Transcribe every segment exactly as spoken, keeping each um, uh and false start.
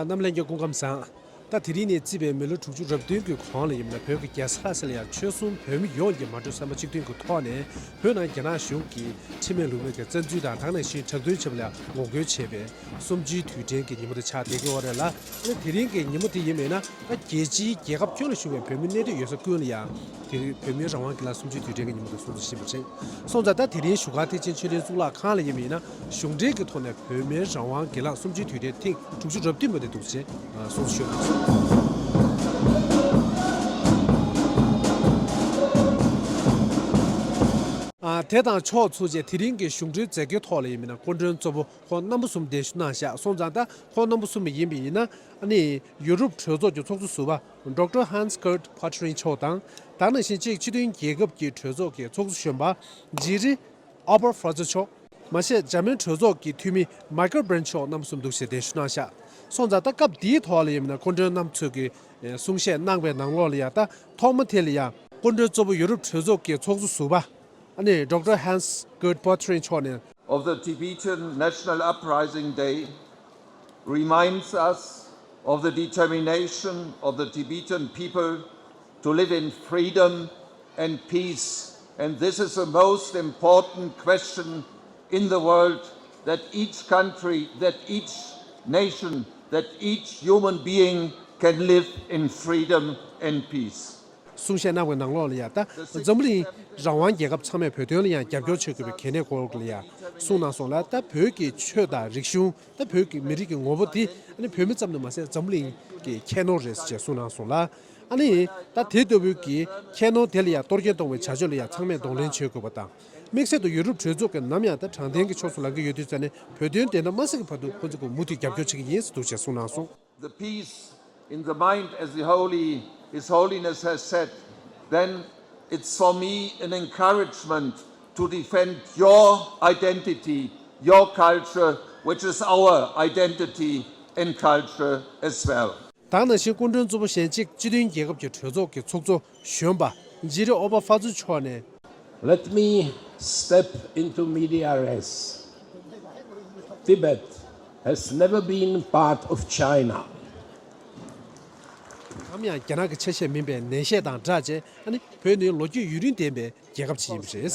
རྣམ་ལྷན་རྒྱས་སྐུ་ཁམས་བཟང་། ད་དེ་རིང་ནས་བརྩིས་པའི་མི་ལོ་དྲུག་ཅུ་རབ་བདུན་གྱི་གོང་ལ་ཡིན་ན་བོད་ཀྱི་རྒྱལ་ས་ལྷ་ས་ལ་ཡང་ཆོལ་གསུམ་བོད་མི་ཡོངས་ཀྱིས་མ་གྲོས་བསམ་པ་གཅིག་མཐུན་གྱི་ཐོག་ནས་བོད་ནང་རྒྱ་ནག་གཞུང་གིས་ཁྲིམས་མེད་ལུགས་མེད་ཀྱི་བཙན་འཛུལ་དང་དེ་ནང་བཞིན་དྲག་གནོན་བྱས་པ་ལ་ངོ་རྒོལ་བྱས་པའི་གསུམ་བཅུའི་དུས་དྲན་གྱི་ཉིན་མོ་དེ་ཆགས་བསྡད་ཀྱི་ཡོད་རེད་ལ། ཨ་ནི་དེ་རིང་གི་ཉིན་མོ་དེ་ཡིན་པ་ཡིན་ན་ད་རྒྱལ་སྤྱིའི་རྒྱལ་ཁབ་ཁྱོན་ལ་བཞུགས་པའི་བོད་མི་གནས་སྡོད་ཡོད་ས་ཀུན་ལ་ཡང་དེ་རིང་བོད་མིའི་རང་དབང་སྒེར་ལངས་གསུམ་བཅུའི་དུས་དྲན་གྱི་ཉིན་མོ་དེ་སྲུང་བརྩི་ཞུ་བཞིན་པ་རེད། སོང་ཙང་ད་དེ་རིང་བཞུགས་སྒར་ཐེག་ཆེན་ཆོས་གླིང་གཙུག་ལག་ཁང་ལ་ཡིན་པ་ཡིན་ན་གཞུང་འབྲེལ་གྱི་ཐོག་ནས་བོད་མིའི་རང་དབང་སྒེར་ལངས་གསུམ་བཅུའི་དུས་དྲན་ཐེངས་དྲུག་ཅུ་རབ་བདུན་པ་དེ་འདུག་ཅེས་གསུངས་ཞུས་གནང་སོང་། ཨ། དེ་དང་ཕྱོགས་མཚུངས་བྱས་དེ་རིང་གི་གཞུང་འབྲེལ་མཛད་སྒོའི་ཐོག་ལ་ཡིན་པ་ཡིན་ན་སྐུ་མགྲོན་གཙོ་བོ་ཁོང་རྣམ་པ་གསུམ་གདན་ཞུ་གནང་བཞག་སོང་ཙང་ད་ཁོང་རྣམ་པ་གསུམ་ཡིན་པ་ཡིན་ན་ཨ་ནི་ཡུ་རོབ་གྲོས་ཚོགས་ཀྱི་ཚོགས་གཙོ་ཟུར་པ་Doctor Hans Gerd Pöttering མཆོག་དང་། དེ་ནང་བཞིན་ཅེཀ་སྤྱི་མཐུན་རྒྱལ་ཁབ་ཀྱི་གྲོས་ཚོགས་ཀྱི་ཚོགས་གཙོ་གཞོན་པ་ཇི་རི་ཨོ་པར་ཧྥ་ཛར་མཆོག་མ་ཟད་འཇར་མན་གྲོས་ཚོགས་ཀྱི་འཐུས་མི་མའི་ཀལ་བྷི་རན་ཊི་མཆོག་རྣམ་གསུམ་འདུག་ཅེས་གདན་ཞུ་གནང་བཞག་སོང་ཙང་ད་སྐབས་འདིའི་ཐོག་ལ་ཡིན་ན་སྐུ་མགྲོན་རྣམ་ཚོས་ཀྱིས་གསུང་བཤད་གནང་བའི་ནང་ལོགས་ལ་ཡང་ད་ཐོག་མ་དེ་ལ་ཡང་སྐུ་མགྲོན་གཙོ་བོ་ཡུ་རོབ་གྲོས་ཚོགས་ཀྱི་ཚོགས་གཙོ་ཟུར་པ་ཨ་ནི་Doctor Hans Gerd Pöttering མཆོག་ནས། Of the Tibetan National Uprising Day reminds us of the determination of the Tibetan people to live in freedom and peace. And this is the most important question in the world, that each country, that each nation, that each human being can live in freedom and peace. གསུང་བཤད་གནང་བའི་ནང་ལོགས་ལ་ཡང་ད་འཛམ་བུ་གླིང་རང་དབང་རྒྱལ་ཁབ་ཚང་མས་བོད་དོན་ལ་ཡང་རྒྱབ་སྐྱོར་བྱེད་དགོས་པའི་གལ་གནད་སྐོར་ལ་ཡང་གསུངས་གནང་སོང་ལ། ད་བོད་ཀྱི་ཆོས་དང་རིག་གཞུང་། ད་བོད་ཀྱི་མི་རིགས་ཀྱི་ངོ་བོ་དེ་ཨ་ནི་བོད་མི་ཙམ་དུ་མ་ཟད་འཛམ་བུ་གླིང་གི་ཁྱད་ནོར་རེད་ཅེས་གསུངས་གནང་སོང་ལ། ཨ་ནི་ད་དེ་ལྟ་བུའི་གི་ཁྱད་ནོར་དེ་ལ་ཡང་གཏོར་སྐྱོན་གཏོང་བའི་བྱ་སྤྱོད་ལ་ཡང་ཚང་མས་གདོང་ལེན་བྱེད་དགོས་པ་དང་། དམིགས་བསལ་དུ་ཡུ་རོབ་གྲོས་ཚོགས་ཀྱིས་ནམ་ཡང་ད་དྲང་བདེན་གྱི་ཕྱོགས་སུ་ལངས་ཀྱི་ཡོད་དུས་ཙང་ནས་བོད་དོན་བདེན་མཐའ་མ་གསལ་གྱི་བར་དུ་ཁོང་ཚོ་གི་མུ་མཐུད་རྒྱབ་སྐྱོར་བྱེད་ཀྱི་ཡིན་ཟེར་འདུག་ཅེས་གསུངས་གནང་སོང་། The peace in the mind, as the Holy, His Holiness has said, then it's for me an encouragement to defend your identity, your culture, which is our identity and culture as well. དེ་ནང་བཞིན་སྐུ་མགྲོན་གཙོ་བོ་གཞན་ཅེཀ་སྤྱི་མཐུན་རྒྱལ་ཁབ་ཀྱི་གྲོས་ཚོགས་ཀྱི་ཚོགས་གཙོ་གཞོན་པ་ཇི་རི་ཨོ་པ་ཧྥ་ཛུ་མཆོག་ནས། Let me step into media res. Tibet has never been part of China. ནམ་ཡང་རྒྱ་ནག་གི་ཆ་ཤས་མིན་པའི་ནན་བཤད་དང་སྦྲགས་བྱས་ཨ་ནི་བོད་ནི་ལོ་རྒྱུས་ཡུན་རིང་ལྡན་པའི་རྒྱལ་ཁབ་ཅིག་ཡིན་པ་རེད།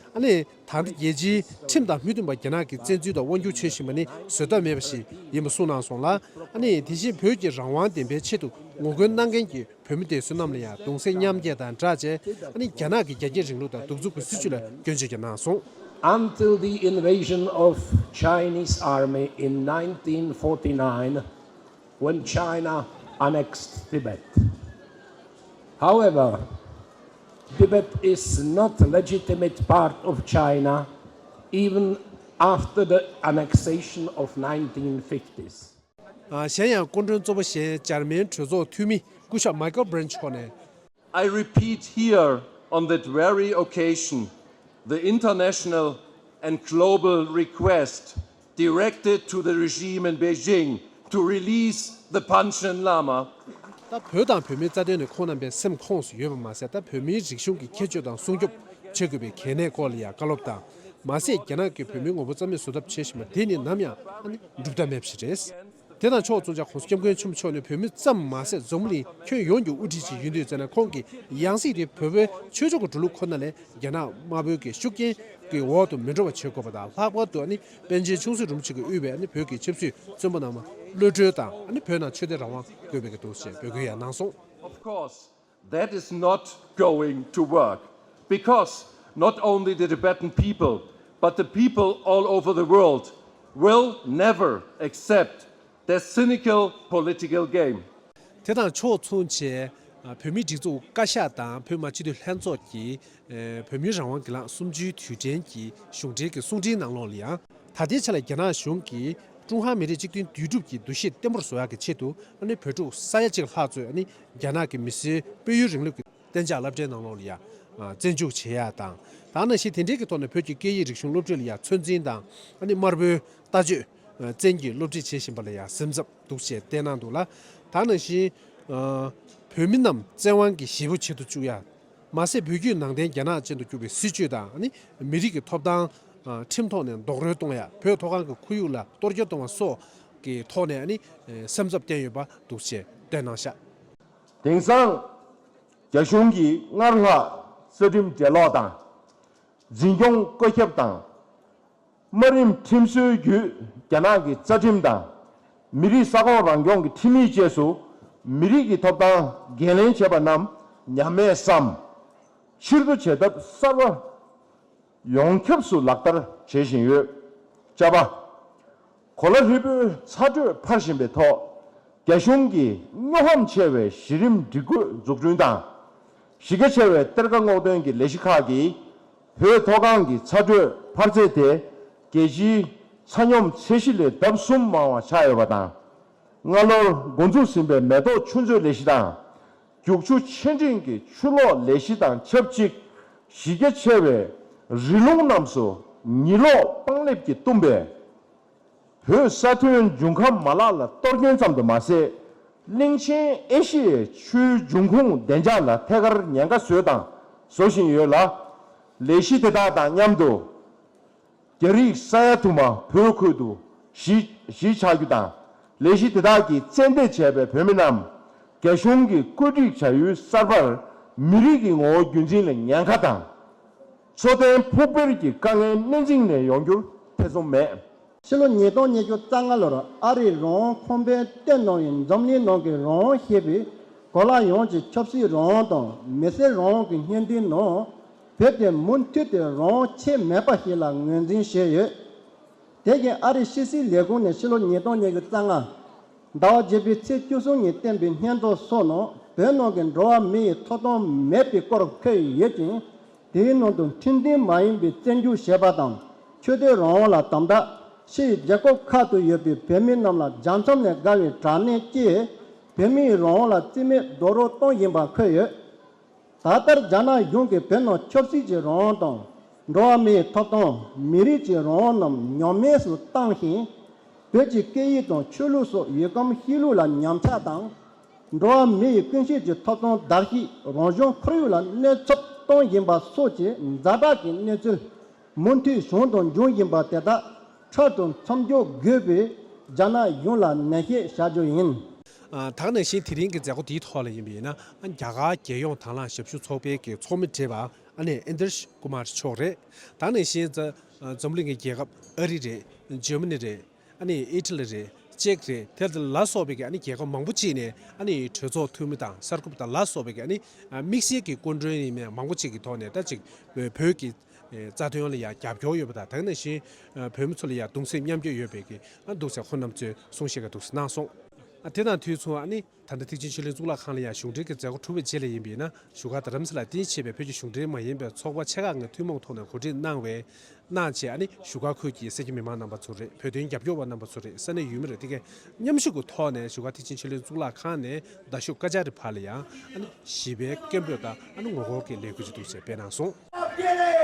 ཨ་ནི་ད་ལྟ་རྒྱལ་སྤྱིའི་ཁྲིམས་དང་མི་མཐུན་པར་རྒྱ་ནག་གིས་བཙན་འཛུལ་དང་དབང་སྒྱུར་བྱེད་བཞིན་པ་ནི་བཟོད་ཐབས་མེད་པ་ཞིག་ཡིན་པ་གསུངས་གནང་སོང་ལ། ཨ་ནི་དེ་བཞིན་བོད་ཀྱི་རང་དབང་བདེན་པའི་ཆེད་དུ་ངོ་རྒོལ་གནང་མཁན་གྱི་བོད་མི་དེ་ཚོ་རྣམས་ལ་ཡང་གདུང་སེམས་མཉམ་སྐྱེད་དང་སྦྲགས་བྱས་ཨ་ནི་རྒྱ་ནག་གི་རྒྱ་སྐྱེད་རིང་ལུགས་དང་གདུག་རྩུབ་ཀྱི་སྲིད་བྱུས་ལ་སྐྱོན་བརྗོད་ཀྱང་གནང་སོང་། Until the invasion of Chinese army in nineteen forty-nine, when China annexed Tibet. However, Tibet is not a legitimate part of China even after the annexation of nineteen fifties. ཨ། གཞན་ཡང་སྐུ་མགྲོན་གཙོ་བོ་གཞན་འཇར་མན་གྲོས་ཚོགས་འཐུས་མི་སྐུ་ཞབས་མའི་ཀལ་བྷི་རན་ཊི་མཆོག་ནས། I repeat here on that very occasion the international and global request directed to the regime in Beijing to release the Panchen Lama. ད་བོད་དང་བོད་མིའི་རྩ་དོན་ནི་ཁོང་རྣམ་པའི་སེམས་ཁོངས་སུ་ཡོད་པ་མ་ཟད་ད་བོད་མིའི་རིག་གཞུང་གི་ཁྱད་ཆོས་དང་སྲུང་སྐྱོབ་བྱེད་དགོས་པའི་གལ་གནད་སྐོར་ལ་ཡང་བཀའ་སློབ་དང་། མ་ཟད་རྒྱ་ནག་གིས་བོད་མིའི་ངོ་བོ་རྩ་མེད་བཟོ་ཐབས་བྱེད་བཞིན་པ་དེ་ནི་ནམ་ཡང་ཨ་ནི་འགྲུབ་ཐབས་མེད་པ་ཞིག་རེད། དེ་དང་ཕྱོགས་མཚུངས་ཀྱང་༸གོང་ས་༸སྐྱབས་མགོན་ཆེན་པོ་མཆོག་ནི་བོད་མི་ཙམ་མ་ཟད་འཛམ་གླིང་ཁྱོན་ཡོངས་ཀྱི་དབུ་ཁྲིད་ཅིག་ཡིན་དུས་ཙང་ནས་ཁོང་གི་ཡང་སྲིད་དེ་བོད་པའི་ཆོས་ཕྱོགས་ཀྱི་འགྲོ་ལུགས་ཁོ་ན་ལས་རྒྱ་ནག་དམར་པོའི་གི་ཤུགས་རྐྱེན་གྱི་འོག་ཏུ་མི་འགྲོ་བ་བྱེད་དགོས་པ་དང་། ལྷག་པར་དུ་ཨ་ནི་པཎ་ཆེན་ཆུང་སྲིད་རིན་པོ་ཆེ་གིས་དབུས་པའི་ཨ་ནི་བོད་ཀྱི་ཆབ་སྲིད་བཙོན་པ་རྣམས་གློད་གྲོལ་དང་ཨ་ནི་བོད་ནང་ཆོས་དད་རང་དབང་དགོས་པའི་གི་འདུག་ཅེས་འབོད་སྐུལ་ཡང་གནང་སོང་། Of course, that is not going to work, because not only the Tibetan people, but the people all over the world will never accept that cynical political game. དེ་དང་ཕྱོགས་མཚུངས་བྱས། ཨ། བོད་མིའི་སྒྲིག་འཛུགས་བཀའ་ཤག་དང་བོད་མི་མང་སྤྱི་འཐུས་ལྷན་ཚོགས་ཀྱིས། ཨ། བོད་མིའི་རང་དབང་སྒེར་ལངས་གསུམ་བཅུའི་དུས་དྲན་གྱི་གཞུང་འབྲེལ་གྱི་གསུང་འཕྲིན་ནང་ལོགས་ལ་ཡང་། ད་ལྟའི་ཆ་ལ་རྒྱ་ནག་གཞུང་གིས་ཀྲུང་ཧྭ་མི་རིགས་གཅིག་མཐུན་འདུས་གྲུབ་ཀྱི་འདུ་ཤེས་བརྟན་པོར་བཟོ་ཡག་གི་ཆེད་དུ་ཨ་ནི་བོད་ཕྲུག་ས་ཡ་གཅིག་ལྷག་ཙམ་ཨ་ནི་རྒྱ་ནག་གི་མི་སེར་སྤེལ་ཡུལ་རིང་ལུགས་ཀྱི་གཏན་འཇགས་སློབ་གྲྭའི་ནང་ལོགས་ལ་ཡང་། ཨ། བཙན་འཇུག་བྱེད་ཡག་དང་། ད་ནང་བཞིན་དེ་འབྲེལ་གྱི་ཐོག་ནས་བོད་ཀྱི་སྐད་ཡིག་རིག་གཞུང་སློབ་ཁྲིད་ལ་ཡང་ཚོད་འཛིན་དང་ཨ་ནི་དམར་པོའི་ལྟ་སྤྱོད་བཙན་གྱིས་སློབ་ཁྲིད་བྱེད་བཞིན་པ་ལ་ཡང་སེམས་འཚབ་འདུག་ཅེས་བསྟན་གནང་འདུག་ལ། ད་ནང་བཞིན། ཨ། བོད་མི་རྣམས་བཙན་དབང་གི་བཞེས་པོ་བྱེད་དུ་བཅུག་ཡ། མ་ཟད་བོད་བརྒྱུད་ནང་བསྟན་རྒྱ་ནག་ཅན་དུ་བསྒྱུར་བའི་སྲིད་བྱུས་དང་ཨ་ནི་མི་རིགས་ཀྱི་ཐོབ་ཐང་། ཨ། ཁྲིམས་ཐོག་ནས་རྡོག་རོལ་གཏོང་ཡ། བོད་མཐོ་སྒང་གི་ཁོར་ཡུག་ལ་གཏོར་སྐྱོན་གཏོང་བ་སོགས་ གི་ཐོག་ནས་ཨ་ནི་སེམས་འཚབ་བསྐྱེད་ཡོད་པ་འདུག་ཅེས་བསྟན་གནང་ཤག་དེང་སང་རྒྱ་གཞུང་གིས་སྔར་ལྷག་རྩ་ཁྲིམས་འགྲེལ་ལོག་དང་འཛིན་སྐྱོང་བཀོད་ཁྱབ་དང་། དམའ་རིམ་ཁྲིམས་སྲོལ་བརྒྱུད་རྒྱ་ནག་གི་རྩ་ཁྲིམས་དང་། མི་རིགས་ས་ཁོངས་རང་སྐྱོང་གི་ཁྲིམས་ཡིག་བཅས་སུ་མི་རིགས་ཀྱི་ཐོབ་ཐང་འགན་ལེན་བྱས་པ་རྣམས་ཉམས་མེད་སམ། ཕྱིར་བསྡུ་བྱེད་ཐབས་གསར་པ་ཡོངས་ཁྱབ་སུ་ལག་བསྟར་བྱེད་བཞིན་ཡོད། ཅ་པ། གོ་ལ་ཧྲིལ་པོའི་ཚ་དྲོད་འཕར་བཞིན་པའི་ཐོག་རྒྱ་གཞུང་གིས་སྨྱོ་ཧམ་ཆེ་བའི་གཞི་རིམ་སྒྲིག་བཀོད་འཛུགས་སྐྲུན་དང་། གཞི་རྒྱ་ཆེ་བའི་གཏེར་ཁ་སྔོག་འདོན་གྱི་ལས་གཞི་ཁག་གིས་བོད་མཐོ་སྒང་གི་ཚ་དྲོད་འཕར་ཚད་དེ་རྒྱལ་སྤྱིའི་ཚ་སྙོམས་ཚད་གཞི་ལས་ལྡབ་གསུམ་མང་བ་ཆགས་ཡོད་པ་དང་། སྔ་ལོར་འགོ་འཛུགས་ཟིན་པའི་མེ་ཏོག་ཆུ་མཛོད་ལས་གཞི་དང་། རྒྱུག་ཆུ་ཆེ་འབྲིང་གི་ཆུ་གློག་ལས་གཞི་དང་ཆབས་ཅིག་གཞི་རྒྱ་ཆེ་བའི་རི་ལུང་རྣམས་སུ་ཉི་གློག་སྤང་ལེབ་ཀྱིས་བཏུམས་པས། བོད་ས་མཐོའི་འབྱུང་ཁམས་མ་ལག་ལ་གཏོར་སྐྱོན་ཙམ་དུ་མ་ཟད། གླིང་ཆེན་ཨེ་ཤི་ཡའི་ཆུའི་འབྱུང་ཁུངས་བདེ་འཇགས་ལ་ཐད་ཀར་ཉེན་ཁ་བཟོས་དང་བཟོ་བཞིན་ཡོད་ལ། ལས་གཞི་དེ་དག་དང་མཉམ་དུ། རྒྱ་རིགས་ས་ཡ་དུ་མ་བོད་ཁུལ་དུ་གཞིས་གཞིས་ཆགས་རྒྱུ་དང་། ལས་གཞི་དེ་དག་གིས་བཙན་འདེད་བྱས་པའི་བོད་མི་རྣམས་རྒྱ་གཞུང་གིས་བཀོད་སྒྲིག་བྱ་ཡུལ་གསར་པར་མི་རིགས་ཀྱི་ངོ་བོ་རྒྱུན་འཛིན་ལ་ཉེན་ཁ་དང་། འཚོ་རྟེན་ཕུགས་འཕེར་གྱི་དཀའ་ངལ་སྣེ་འཛིང་ནས་ཡོང་རྒྱུར་ཐེ་ཚོམ་མེད། ཕྱི་ལོ་ཉིས་སྟོང་ཉི་ཤུ་རྩ་ལྔ་ལོར་ཨ་རིའི་རང་དབང་ཁང་པས་བཏོན་གནང་བའི་འཛམ་གླིང་ནང་གི་རང་དབང་ཞེས་པའི་གོ་ལ་ཡོངས་ཀྱི་ཆབ་སྲིད་རང་དབང་དང་མི་སེར་རང་དབང་གི་བརྙན་འཕྲིན་ནང་བོད་དེ་མུ་མཐུད་དུ་རང་དབང་ཆེ་མེད་པ་ཞིག་ལ་ངོས་འཛིན་བྱས་ཡོད། དེ་བཞིན་ཨ་རིའི་ཕྱི་སྲིད་ལས་ཁུངས་ནས་ཕྱི་ལོ་ཉིས་སྟོང་ཉི་ཤུ་རྩ་ལྔ་ཟླ་བ་བརྒྱད་པའི་ཚེས་བཅུ་གསུམ་ཉིན་བཏོན་པའི་སྙན་ཐོ་སོགས་ནང་བོད་ནང་གི་འགྲོ་བ་མི་ཡི་ཐོབ་ཐང་མེད་པའི་སྐོར་འཁོད་ཡོད་ཅིང་། དེའི་ནང་དུ་ཁྲིམས་མཐུན་མ་ཡིན་པའི་བཙན་སྐྱོང་བྱས་པ་དང་ཆོས་དད་རང་དབང་ལ་དམ་དྲག་ཕྱི་ཡི་རྒྱལ་ཁབ་ཁག་ཏུ་ཡོད་པའི་བོད་མི་རྣམས་ལ་རྒྱལ་མཚམས་ནས་བརྒལ་བའི་དྲག་གནོན་བཅས་བོད་མིའི་རང་དབང་ལ་བརྩི་མེད་རྡོག་རོལ་གཏོང་བཞིན་པ་འཁོད་ཡོད། ད་ལྟར་རྒྱ་ནག་གཞུང་གིས་བོད་ནང་ཆབ་སྲིད་ཀྱི་རང་དབང་དང་འགྲོ་བ་མིའི་ཐོབ་ཐང་མི་རིགས་ཀྱི་རང་དབང་རྣམས་ཉམས་དམས་སུ་བཏང་ཞིང་། བོད་ཀྱི་སྐད་ཡིག་དང་ཆོས་ལུགས་སོགས་ཡུལ་ཁམས་ཤིང་ལུགས་ལ་ཉམས་ཆག་དང་། འགྲོ་བ་མི་ཡི་ཀུན་སྤྱོད་ཀྱི་ཐོབ་ཐང་བདག་གཅེས་རང་བྱུང་ཁོར་ཡུག་ལ་གནོད་ཚབས་གཏོང་བཞིན་པ་སོགས་ཀྱི་ཛ་དྲག་གི་གནས་ཚུལ་མུ་མཐུད་བྱུང་དང་འབྱུང་བཞིན་པ་དེ་དག་འཕྲལ་དུ་མཚམས་འཇོག་དགོས་པའི་རྒྱ་ནག་གཞུང་ལ་ནན་བཤད་བྱ་རྒྱུ་ཡིན། ཨ། ད་ག་ནང་བཞིན་དེ་རིང་གི་མཛད་སྒོ་འདིའི་ཐོག་ལ་ཡིན་པ་ཡིན་ན། ཨ། རྒྱ་གར་རྒྱལ་ཡོངས་དྭང་བླངས་ཞབས་ཞུ་ཚོགས་པའི་གི་ཚོགས་མི་བགྲེས་པ་ཨ་ནེ་ཨིན་དྲ་ཀུ་མར་མཆོག་རེད། ད་ག་ནང་བཞིན་འཛམ་གླིང་གི་རྒྱལ་ཁབ་ཨ་རི་རེད། འཇར་མ་ནི་རེད། ཨ་ནི་ཨི་ཊ་ལི་རེད། ཅེཀ་རེད། དེ་ལ་སོགས་པའི་གི་ཨ་ནི་རྒྱལ་ཁབ་མང་པོ་ཅིག་ནས་ཨ་ནི་གྲོས་ཚོགས་འཐུས་མི་དང་གསར་འགོད་པ་དང་ལ་སོགས་པའི་གི་ཨ་ནི་དམིགས་བསལ་གྱི་སྐུ་མགྲོན་ཡིན་མིན་མང་པོ་ཅིག་གི་ཐོག་ནས་ད་ཅིག་བོད་ཀྱི་རྩ་དོན་ལ་ཡང་རྒྱབ་སྐྱོར་ཡོད་པ་དང་། དེ་ནང་བཞིན་བོད་མི་ཚོ་ལ་ཡང་གདུང་སེམས་མཉམ་སྐྱེད་ཡོད་པའི་གི་ཨ་འདུག་ཟེར་ཁོང་རྣམ་ཚོས་གསུང་བཤད་ག་འདུག་ཟེར་གནང་སོང་། ཨ། དེ་དང་དུས་མཚུངས་ཨ་ནི་ད་ལྟ་ཐེག་ཆེན་ཆོས་གླིང་གཙུག་ལག་ཁང་ལ་ཡང་གཞུང་འབྲེལ་གྱི་མཛད་སྒོ་གྲུབ་པའི་རྗེས་ལ་ཡིན་པ་ཡིན་ན། བཞུགས་སྒར་རྡ་རམ་ས་ལར་རྟེན་གཞི་བྱས་པའི་བོད་ཀྱི་གཞུང་འབྲེལ་མ་ཡིན་པའི་ཚོགས་པ་ཆེ་ཁག་ལྔའི་ཐུན་མོང་ཐོག་ནས་གོ་སྒྲིག་གནང་བའི་གནང་བྱས། ཨ་ནི་བཞུགས་སྒར་ཁུལ་གྱི་སེར་སྐྱ་མི་མང་རྣམ་པ་ཚོ་རེད། བོད་དོན་རྒྱབ་སྐྱོར་བ་རྣམ་པ་ཚོ་རེད། ས་གནས་ཡུལ་མི་རེད། དེ་གའི་མཉམ་ཞུགས་ཀྱི་ཐོག་ནས་བཞུགས་སྒར་ཐེག་ཆེན་ཆོས་གླིང་གཙུག་ལག་ཁང་ནས་རྡ་ཤོད་ཀ་ཅཱ་རི་བར་ལ་ཡང་ཨ་ནི་ཞི་བའི་སྐད་འབོད་དང་ཨ་ནི་ངོ་རྒོལ་གྱི་ལས་འགུལ་ཅིག་འདུག་ཟེར་སྤེལ་གནང་སོང་།